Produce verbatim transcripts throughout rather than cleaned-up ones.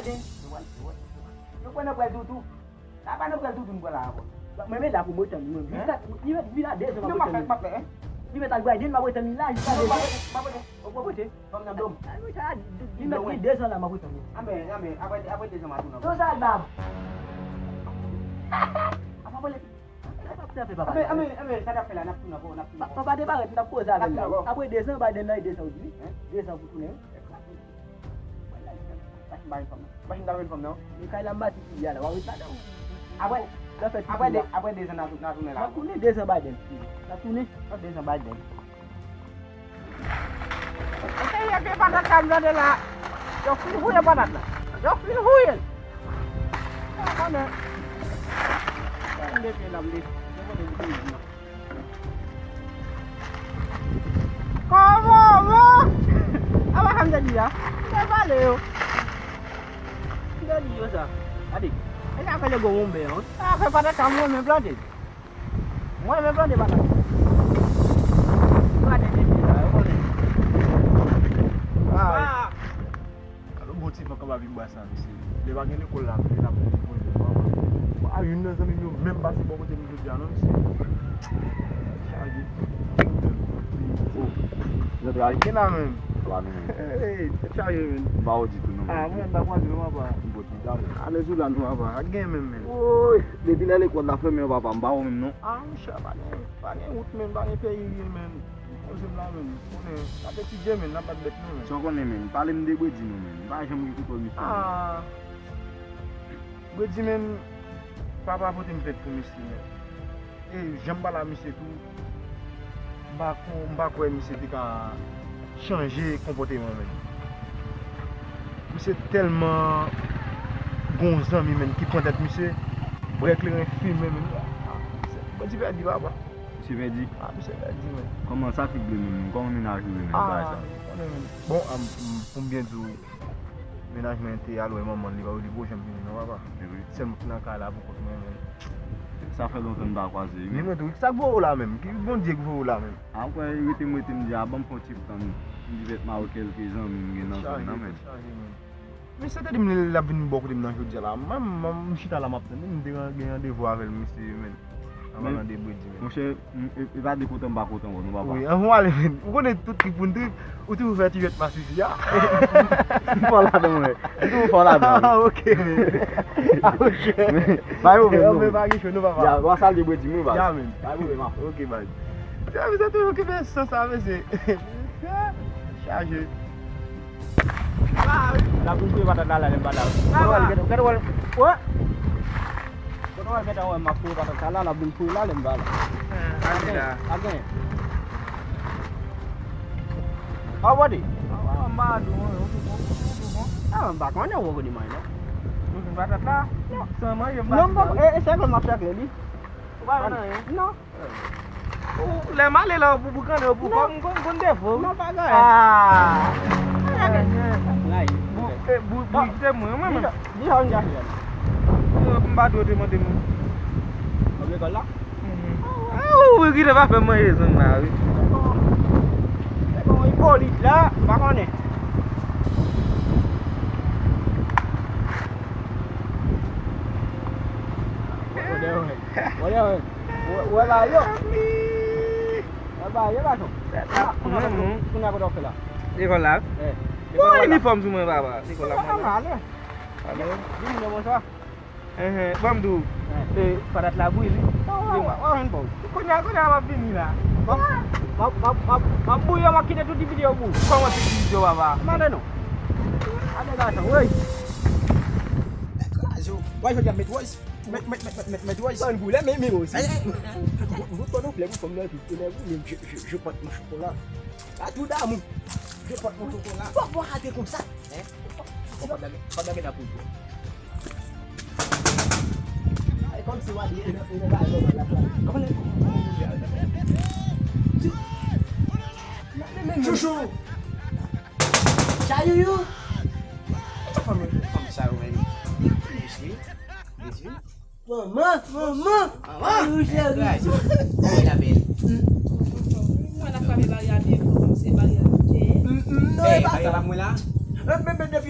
Yo pran nan pwèl toutou. Sa pa nan pwèl toutou nou pran la ankò. Mwen men la pou mwen tann mwen. Jiska li mèt vin a dezan m ap tann li. Li mèt al Biden m ap tann li la jiska dezan. Ou pran pote? Fòm nan dom. Li mèt gen dezan la m ap tann li. Anben, anben, apre, apre dezan m a tounen. Yo sa l bab. Apa pale. Anben, anben, anben, sa n ap fè la, n ap tounen ankò, n ap tounen ankò. Papa te parèt, n ap koze avè l la. Apre dezan Biden nan e dezan ou di wi. Dezan pou tounen wi. Machin ta jwenn fanm nan. Men kay la m bati figi a la, w ap ret ladan. Apre, apre de, apre dezan n a tou-, n a tounen la. N ap tounen dezan Biden. N ap tounen. Nan dezan Biden. Mesye, yo gen patat la m tande la. Yo fin fouye patat la. Yo fin fouye l. Yo konnen. M de pye la m de. Yo konnen m te di. Kòman, man? Apa sa m te di a? M te pale yo. M te di yo sa. Gade. E sa fè le gwo wonbè an. Sa fè patat sa mwen men plante. Mwen men plante patat. Plante de pye la, yo konnen. Ah. Alò, bon ti fanm k ap viv bwa sa, mesye. Lè pa gen lekòl la, men l ap vin pran yo, papa. A youn nan zanmi m yo menm pase bò kote m jodi a, non, mesye. Chaje. Oh. Zòt la, gen la menm. Sa va, menm. Hey, tèt chaje, menm. M pa wè w ditou, non, menm. Ah, mwen, m pa kwaze, non, papa. M bò ti talè. Ale sou la, non, papa. A gen menm, menm. Woy, depi lè lekòl la fèmen, papa, m pa wè w menm, non. Ah, monchè, pa gen, pa gen wout, menm, pa gen peyi, menm. Poze m la menm, konnen, n ap etidye menm, n ap bat bèt nou menm. Sa w konnen menm, pale m de Bredi non menm, m pa janm gen kontwòl misye menm. Ah. Bredi menm, papa pote m plent pou misye menm. E jan m pale a misye tou, m pa kon, m pa kwè misye te ka chanje konpòteman menm. Misye tèlman gon zanmi menm ki pran tèt misye, bwè kleren fimen menm. Ah, misye, Bredi pèdi papa. Misye pèdi? Ah, misye pèdi, men. Kòman sa fèt vle menm? Kòman mennaj ou ye menm, bagay sa? Ah, konnen, men. Bon, am, m, pou m byen di w, mennaj mwen te al wè manman l, li pa, li poko janm vini non, papa. Sèl mwen ki nan kay la pou kont mwen, men. Sa fè lontan n pa kwaze, wi. Ni mwen tou. Sa k voye w la menm? Ki Bondye k voye w la menm? Apre, rete m rete m di, a, ban m fè yon ti tan, m di pèt m a wè kèlke zanmi m gen nan zòn nan, men. Chaje, men. Misye te di m li, l ap vin bò kote m nan jodi a la. Mwen, mwen, m chita la, m ap tann li. M te gen randevou avè l, misye, men. An palan de Bredi, men. Monchè, m, e, e pa de kontan m pa kontan wè w, non, papa. Wi, ann ale, men. Ou konnen tout trip pou n trip, ou toujou fè ti jwèt masifi a. M fò ladan, wi. M toujou fò ladan, wi. Ah, ok, men. Ah, ok. Men, pa gen pwoblèm, non, men. Pa gen cho, non, papa. Ya, w a salye Bredi, wi, baz. Ya, men. Pa gen pwoblèm, a. Ok, baz. Sa, misye toujou kenbe sans sa, mesye. Chaje. L ap vin fouye patat la, la, lè m pa la. Kote w al, gade, gade w al. Wè. Kote w al, gade w al, m ap fouye patat sa la, l ap vin fouye la, lè m pa la. Ah, pa gen, la. Pa gen. A, w gade. Ah, m pa di w, ou tou bon, ou tou bon. Ah, m pa konnen ou konnen manje, non. Ou jwenn patat la? Non. San manje, m pa di w. Non, m pa, e, e, sèkle m ap sèkle li. Ou pa jwenn anyen? Non. Ou, lè m ale la, ou pou boukannen, ou pou kò m konn, konn defo. Non, pa gen. Ah. Bou, e, bou, bou, kite mwen, mwen, mwen. Di sa w vin chache la. Mwen, m pa dwe te mande mwen. Ou lekòl la? Mhm. Ah, ou, ou kite pa fè manje zong la, wi. Se bon, ipolit la, m pa konnen. Wè, wè, wè, wè. Wè, wè ba yo. Wè ba yo, gason. Kounye a kote w fè la? Lekòl la? Eh. Bon, inifòm sou mwen, papa. Lekòl la, mwen la. Alo. Di moun yo bonswa. Enhen, ban m di w. Eh, patat la bouyi, wi. Wè, wè, wè, wè, bon. Kounye a, kounye a, m ap vini la. M ap, m ap, m ap, m ap bouyi, m ap kite tout ti videyo pou ou. Kòman tout ti videyo, papa? Mande non. Gade gason, woy. Kraze w. Wè, jodi a met wòz. Met, met, met, met, met, met wòz. Ban goulè, men, men osi. Eh, eh, eh, eh. Vous, vous, pendant que vous, comme là, vous, vous, je, je, je porte mon chocolat. À tout d'amour. Je porte mon chocolat. Pourquoi arrêter comme ça? Hein? Pourquoi, pourquoi pas d'arrêter, pas d'arrêter la poudre? Ay, kòm si w a di, e nan, e nan bagay nòmal la, la. Kòman lè, kòman lè, men, men, men. Chouchou! Chayouyou! Fanm, fanm sa yo, men. Mesye, mesye. Manman, manman! Manman! Wi, cheri. Kòman y ap ye? Mwen, n ap frape baryè a byen fò, kòm se baryè a nou te ye. Mm, mm, non, e pa sa. Baryè la mwen la. Men, men, men, depi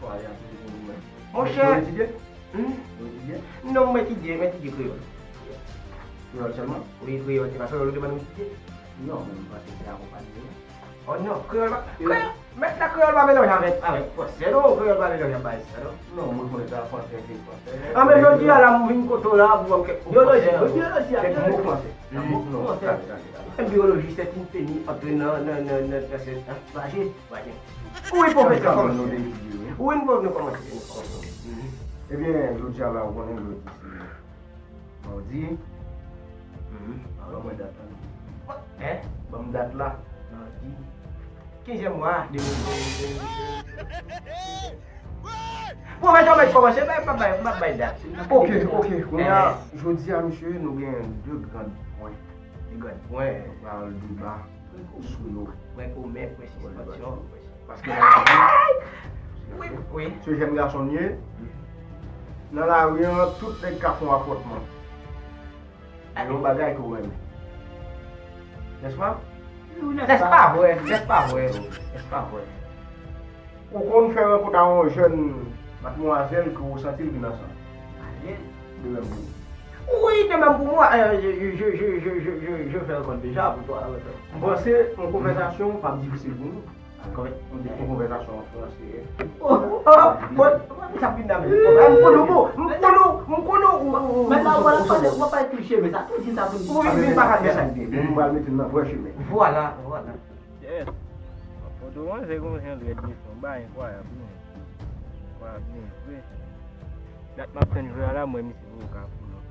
chwa a, se pou mwen. Monchè. Ou etidye? Hmm? Ou etidye? Non, mwen etidye, mwen etidye kreyòl. Kreyòl sèlman? Wi, kreyòl, se pa kreyòl ou te ban nou etidye? Non, men m panse se akonpanye. Oh non, kreyòl pa. Kreyòl, men la kreyòl pa melanje avèk, avèk fransè, non, kreyòl pa melanje avèk bagay sa, non. Non, mwen konnen se fransè ki fransè. Ah, men jodi a la, m vin kote w la pou ban m kèk mo fransè. Kèk mo fransè. Non, non, tande, tande, tande. Biologie, c'est une tenue entre nan, nan, nan, nan, nan, nan, nan, nan, nan, Wi, pwofesè, kòmanse. Wi, nou nou kòmanse, nou kòmanse. Ebyen, jodi a la, ou konnen jodi se madi. Ban mwen dat la. Hein? Ban m dat la. Madi. Kenzyèm mwa, de mil venn. Pwofesè, mwen kòmanse, mwen pa bay, mwen pa bay dat. Ok, ok. Kounye a, jodi a, mesye, nou gen de gran pwen. De gran pwen. Nou pral deba sou yo. Pwen komen, pwen sispansyon. Paske Wi, wi. Se jèn gason m ye. Nan lari an, tout nèg ka fè yon afwontman. Yon bagay ke w renmen. Nèspa? Nèspa vre, nèspa vre, nèspa vre. Ou konn fè rankont a yon jèn madmwazèl ke w santi l vin ansanm. De menm pou ou. Oui, de même pour moi, euh, je, je, je, je, je, je, je fais encore déjà pour toi. M panse yon konvèsasyon p ap difisil pou nou. Konvè- Yon konvèsasyon an franse. Oh, oh, bon, bon, sa vin nan men. M konnen w bon, m konnen w, m konnen w, ou, ou, ou, Mèt la, ou, w ap pale, w ap pale kliche, men sa tou di sa pou nou. Ou vin, vin pa ka fè sa. Bon, m pral mete l nan vrè chemen. Vwala, vwala. Yes. Foto an, se konsa yon drèd mesye, yon bagay enkwayab, wi. Enkwayab, men vre. Dat m ap tann jwe a la, mwen, misye voye ka pou nou.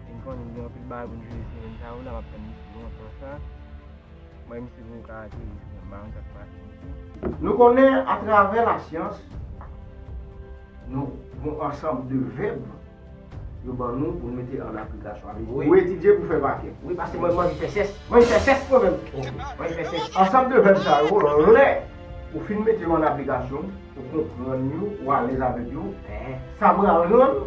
E m konnen m gen anpil bagay pou m jwe semèn sa yo la, m ap tann misye lontan sa. Mwen, misye voye ka ateri semèn, m pa konn sa k pase, mesye. Nou konnen, atravè lasyans, nou gon ansanm de vèb yo ban nou pou n mete an aplikasyon. Sa vle di, wi, ou etidye pou fè pakè. Wi, paske mwen, mwen fè sès. Mwen fè sès mwen menm. Ok. Mwen fè sès. Ansanm de vèb sa yo, lè ou fin mete yo an aplikasyon, ou konprann yo, ou alèz avèk yo, eh, sa pral rann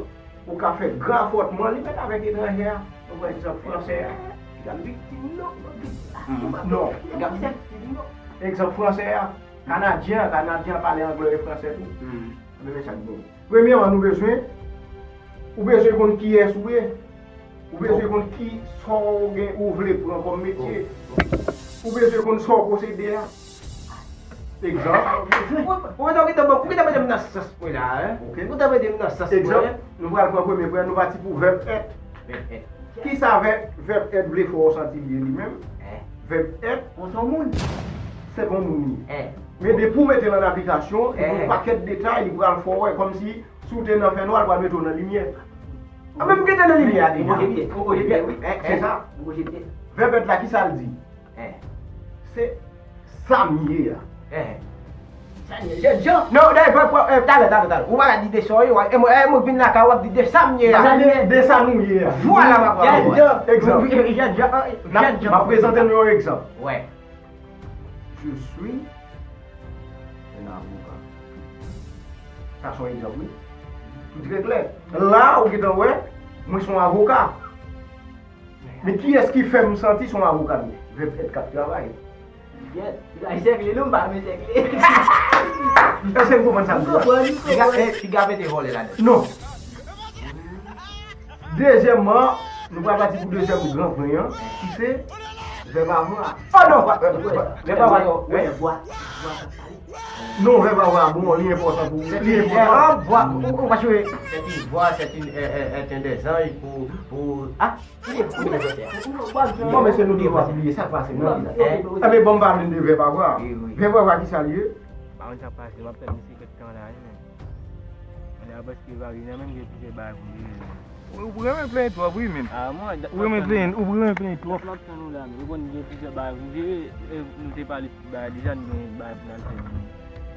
ou ka fè grafòtman li menm avèk etranjè a. Nou pran egzanp fransè a. Piga m viktim non, m viktim. Non. Piga m viktim non. Egzanp fransè a. Kanadyen an, Kanadyen an pale anglè e fransè tou. Hmm. Men men sa k gen. Premyèman, nou bezwen, ou bezwen konn kiyès ou ye. Ou bezwen konn ki sa w gen, ou vle pran kòm metye. Ou bezwen konn sa w posede a. Egzanp. Ou, ou, ou gentan ban, ou gentan mete m nan sans mwen la, hein? Ok. Ou gentan mete m nan sans mwen. Egzanp, nou pral pran premye pwen, nou pati pou vèb èt. Vèb èt. Kisa vèb, vèb èt vle fè w santi l ye li menm? Eh. Vèb èt. Bon, se yon moun. Se yon moun li. Eh. Men depi w mete l an aplikasyon, li gen yon pakèt detay, li pral fè w wè kòmsi si w te nan fènwa, l pral mete w nan limyè. A, men m gentan nan limyè a deja. Ou rejte, ou rejte, wi. Eh, se sa. Ou rejte. Vèb èt la, kisa l di? Eh. Se sa m ye a. Eh. Sa m ye, jènjan. Non, dayè, pran, pran, eh, talè, talè, talè. Ou pa ka di de sa w ye, eh, mwen, eh, mwen vin lakay w ap di de sa m ye a. Sa m ye, de sa nou ye a. Vwala, m ap pale. Jènjan. Egzanp. Jènjan, eh, jènjan. M ap prezante nou yon egzanp. Wè. Je suis un avocat. Sa se yon egzanp, wi. Li trè klè. La, ou gentan wè, mwen se yon avoka. Men kiyès ki fè m santi se yon avoka m ye? Vèb èt k ap travay. Yes. Li ka sèkle, non, m pa renmen sèkle. Èske n konprann sa m di a? M konprann, m konprann. Piga, eh, piga mete vòlè ladan. Non. Dezyèmman, nou pral pati pou dezyèm gran pwen an, ki se vèb avoir. Oh non, vèb avoir. Vèb avoir, non. Vwa, vwa, vwa, vwa. Non, vèb avoir, bon, li enpòtan pou, li enpòtan. Vwa, ou, ou pa chwe. C'est une voix, c'est une, euh, euh, euh, un des anges pour, pour, ah, bon, mesye, nou te pase bliye sa k pase nan vi la. Eh, men bon, m pa vle de vèb avoir. Wi, wi. Vèb avoir, kisa l ye? Pa konn sa k pase, m ap tann misye kèk tan la, wi, men. Men la, paske pa gen nan menm gen plizyè bagay pou m jere. Ou renmen plenyen twòp, wi, men. Ah, mwen, ou renmen plenyen, ou renmen plenyen twòp. M ap tann ou la, men. Ou konn gen plizyè bagay pou m jere, e nou te pale ti bagay deja, nou gen bagay pou n al fè, men.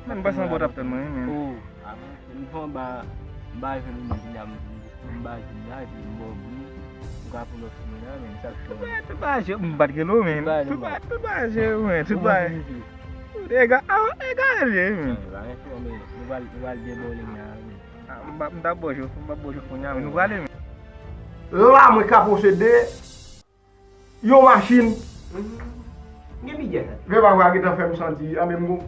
Men, m pase anba w t ap tann mwen, wi, men. Oh, ah, men, m fè anba, m ba jwenn ou, men, kounye a, m, m ba jwenn la, epi m ba w bri, ou ka pran lòt chemen la, men, sa k fè. Tout bagay, tout bagay, m pa t rele w, men. Tout bagay, tout bagay, jere, men, tout bagay. Ega, ah, ega, l ye, men. Ann, pa gen pwoblèm, nou pral, nou pral debòle la, men. Ah, m pa, m t ap ba w jwe, m p ap ba w jwe kounye a, men nou prale, men. La, mwen ka posede yon machin. M gen bidjè. Vèb avoir gentan fè m santi, anben m,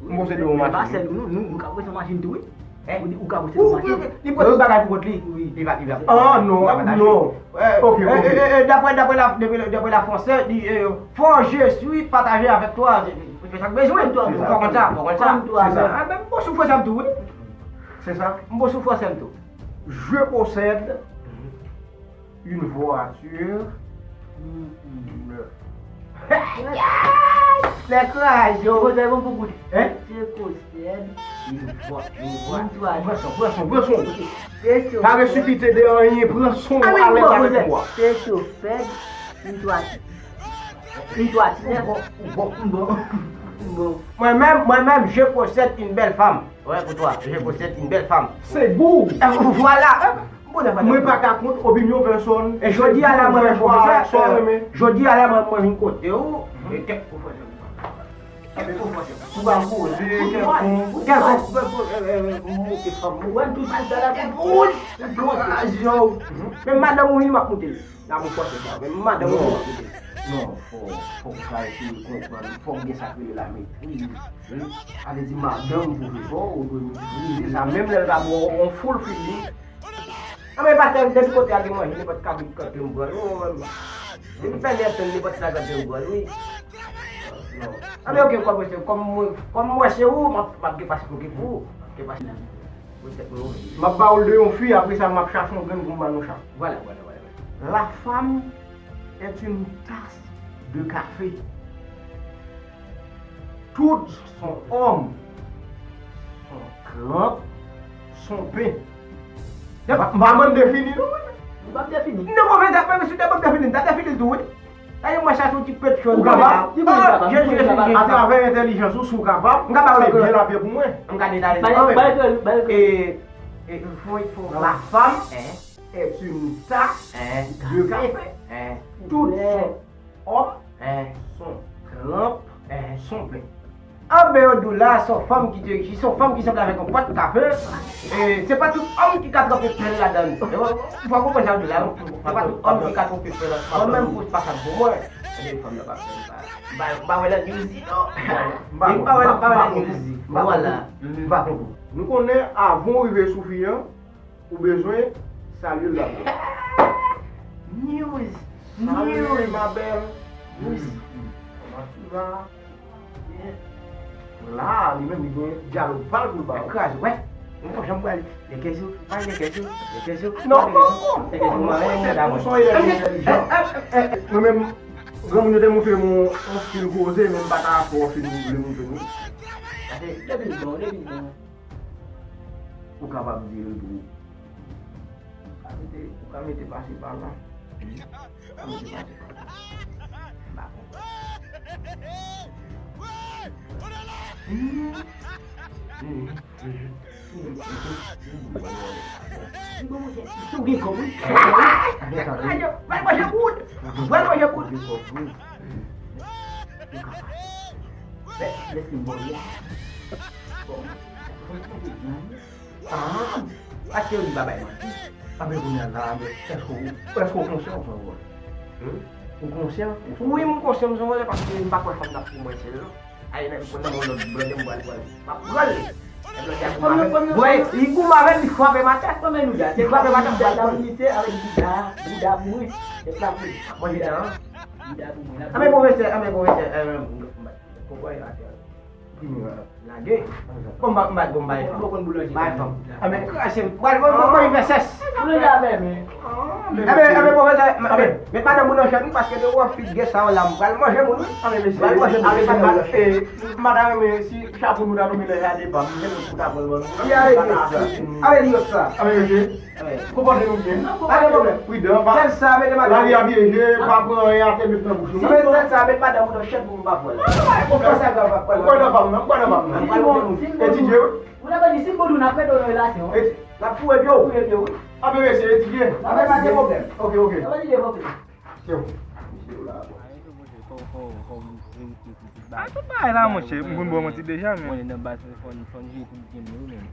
m posede yon machin. Men pa sèl nou, nou, nou ka posede yon machin tou, wi. Hein? Ou di, ou ka posede yon machin. Li pote bagay pou kont li. Wi. Li va, li va. Ah, non, non. Eh, ok, eh, ok. Eh, eh, eh, d'après, d'après la, d'après, d'après la français, di, eh, fò je suis partagé avec toi. Fè sa k bezwen. Fò konn sa, fò konn sa. Se sa. Ah, ben, bon, sou fè sa m tou, wi. Se sa. M bon sou fransè m tou. Je possède une voiture neuve. Lè kraze w. Kote bon pou goute. Hein? Je possède une voi-, une voiture. Pran son, pran son, pran son. Ok. Se chofè. Pa resipite de anyen, pran son, alèz avèk mwa. Se chofè, une voiture. Une voiture. Bon, bon, bon. Bon. Moi-même, moi-même, je possède une belle femme. Ouais, pour toi, je possède une belle femme. Se gou. Eh, voilà. Mwen pa ka kont opinyon pèsòn. E jodi a la, mwen, jodi a la, mwen, mwen vin kote ou. E kèk, ou pa koze kèlkonk. Kèlkonk. Mwen toujou ta la pou koze. Men madanm ou vin, m ap moute. N ap fòse sa. Men madanm ou vin, m ap moute. Non, fò, fò w ka eseye konprann. Fò w gen sa k rele la metriz. Wi. Sa vle di madanm pou viv, ou dwe metrize sa. Menm lè l ta ba w on full feeling. Anben, pa tèl, depi kote a gen manje, nenpòt kabrit k antre m pran l, wi, mwen menm. Depi pèlen antre m, nenpòt sa k antre m pran l, wi. Non. Anben, oke, kòm se, kòm mwen, kòm mwen se ou, m ap, m ap gen pase koke pou ou. M ap gen pase nan. M ap ba ou l de yon fi, apre sa, m ap chache yon grenn pou m ba nou chak. Vwala, vwala, vwala, vwala. La femme est une tasse de café. Tout son homme, son trempe, son pain. M pa, m pa mande fini, non, wi. M pa defini. M te pwofesè, men si w te ban m defini, m ta defini l tou, wi. Gade mwen sa se yon ti pèt chòz. Ou kapab? Ki moun kapab? Jezi, Jezi, Jezi. Atravè entèlijans ou, si w kapab, m kapab se byen l ap ye pou mwen. M ka detaye. Bay, bay, bay, bay. E, e, fò, fò, la femme est une tasse de café. Tout son homme, son trempe, son pain. Anben, yo di w la, se yon fanm ki te, se yon fanm ki sanble avèk yon pòt kafe. E, se pa tout òm ki ka tranpe pen ladan l. Ou konprann sa m di w la, non? Se pa tout òm ki ka tranpe pen ladan l. Mwen menm, pou pa sa pou mwen. Ebyen, fanm nan pa fè m pa. M pa, m pa wè nan Newsy, non. M pa wè, m pa wè nan Newsy. Vwala. M pa konprann. Nou konnen, avan w rive sou fi an, ou bezwen salye l dabò. News. Salut, ma belle. News. Comment tu vas? La, li menm, li gen dyalòg pa l pou l ba w. Kraze, wè. Mwen pa janm pral. Lè kèzo, pa lè kèzo, lè kèzo. Non, non, non. Lè kèzo, mwen renmen moun damou. Ou son elèv entèlijan. Mwen menm, granmoun yo te montre m yon, yon stil koze, men m pa ta twò fin vle montre nou. Sa se depi l bon, depi l bon. Ou kapab di l tou. Ou ka mete, ou ka mete pase pa la. Ou ka mete pase pa la. M pa konprann. Ou gen kòb, wi. Pral manje kout. Pral manje kout. Lè, lè fin bò, wi. Bon. Ah, paske yo di pa bay manti. Anben kounye a la, anben, èske w, èske w konsyan w se yon vòlè? Hmm? Ou konsyan? Wi, m konsyan m se yon vòlè paske m pa kwè fanm nan pou mwen sèl non. Ay, nan, pou nan yon lòt blòdè m pral pran l. M ap pran l. E blòdè a goumen avè m. Wè, li goumen avè m, li frape m atè. Li frape m atè, m pral pran l. Li se avèk bouda, bouda pou mwen. E frape. M ap manje dan an. Bouda pou mwen. Anben pwofesè, anben pwofesè, eh, konprann atè. Lage. Bon, m pa, m pa, bon, m pa, m pa konn boulanje. M pa konn. Anben kraze m. Pral, pral, pral, pral, vèsès. Boulanje a fèmen. Anben, anben, pwofesè, anben, met madanm ou nan chèn, paske de wè fi gen sa yo la, m pral manje moun, wi. Anben, mesye, pral manje moun, anben, sa m pral, eh, madanm, eh, si chapo nou ta tonbe lè a depa, m gen moun pou ta pran l ban nou. Ki arete sa? Arete sa. Anben, mesye. Konpòte nou byen. Pa gen pwoblèm. Pridan, pa. Sèl sa, mete madanm. Lari a byen je, pa pran anyen atè met nan bouch ou. Si met sèl sa, met madanm ou nan chèn pou m pa pran l. Konprann sa, m pa pran l. Ou kwè nan pa m nan, ou kwè nan pa m nan. Etidye, wi. Ou ta di, si m bon, n ap mete w nan relasyon. N ap foure pye w. Foure pye w, wi. Anben, mesye, etidye. Anben, pa gen pwoblèm. Ok, ok. N ap etidye, ok. Se bon. Mesye, w la, bon. A, tout bagay la, monchè, m konn ba w manti deja, men. Mwen nan baz, fò n, fò n jwe kout game yo, men.